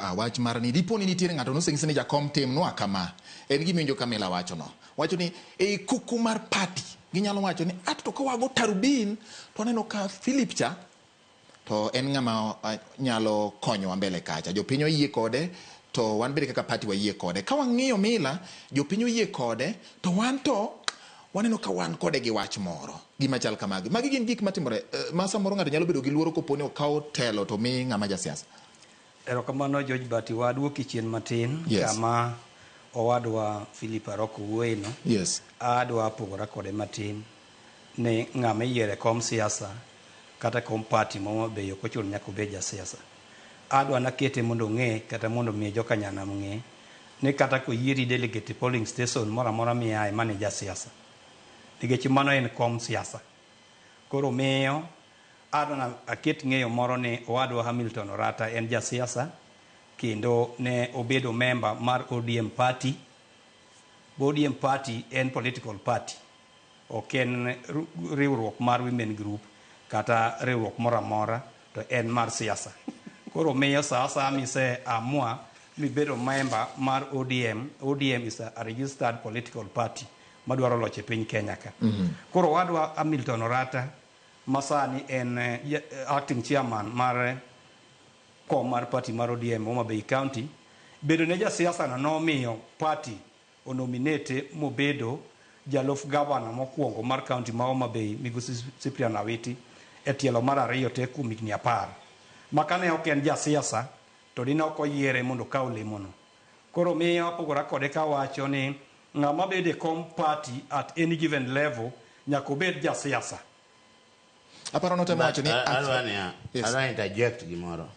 Wach mar ni dipo ni nitiere ng'ato noseng'isi ni jakom timnwa kama en gima iwinjo ka Mila wachono wacho ni ei kuku mar party ginyalo wacho ni ato to ka wago tarubin to waneno ka Philip cha to en ng'ama nyalo konyowa mbele kacha jopiny oyie kode to wan bende kaka party wayie kode ka wang'iyo Mila jopiny oyie kode to wan to waneno ka wan kode gi wach moro gima chal kamagi magi gin gik matimore ma samoro ng'ato nyalo bedo gi luoro kopo ni okawo telo to mi ng'ama jasiasa. Erokamano George Bati, waduoki chien matin kama owadwa Philip Aroko wuoye no. Adwa pogora kode matin ni ng'ama iyiero e kom siasa kata e kom party ma Homa Bay ok ochuno nyaka obed ja siasa. Adwa nakete mondo ong'e kata mondo omi joka nyanam ong'e ni kata koyieri delegate e polling station moro amora miaye mano e ja siasa. Nikech mano en kom siasa. Koro miyo adwa aket ng'eyo moro ni owadwa Hamilton Orata en ja siasa kendo ne obedo member mar ODM party. ODM party en political party. Ok en riwruok mar women group kata riwruok moro amora to en mar siasa. Koro miyo sa asaya mise amua mibedo member mar ODM, ODM is a registered political party madwaro loch e piny Kenya ka. Koro owadwa Hamilton Orata ma sani en acting chairman mar kom mar party mar ODM Homa Bay County, bedo ne jasiasa no nomiyo party onominate mobedo jalup gavana mokwongo mar county ma Homa Bay migosi Cyprian Awiti e tielo mar ariyo te kuom higni 10. Ma kane ok en jasiasa to dine ok oyiere mondo okaw lemono. Koro miyo apogora kode kawacho ni ng'ama bedo e kom party at any given level nyaka obed jasiasa. Aparo notemo wacho ni Adwa niya, adwa interject gimoro.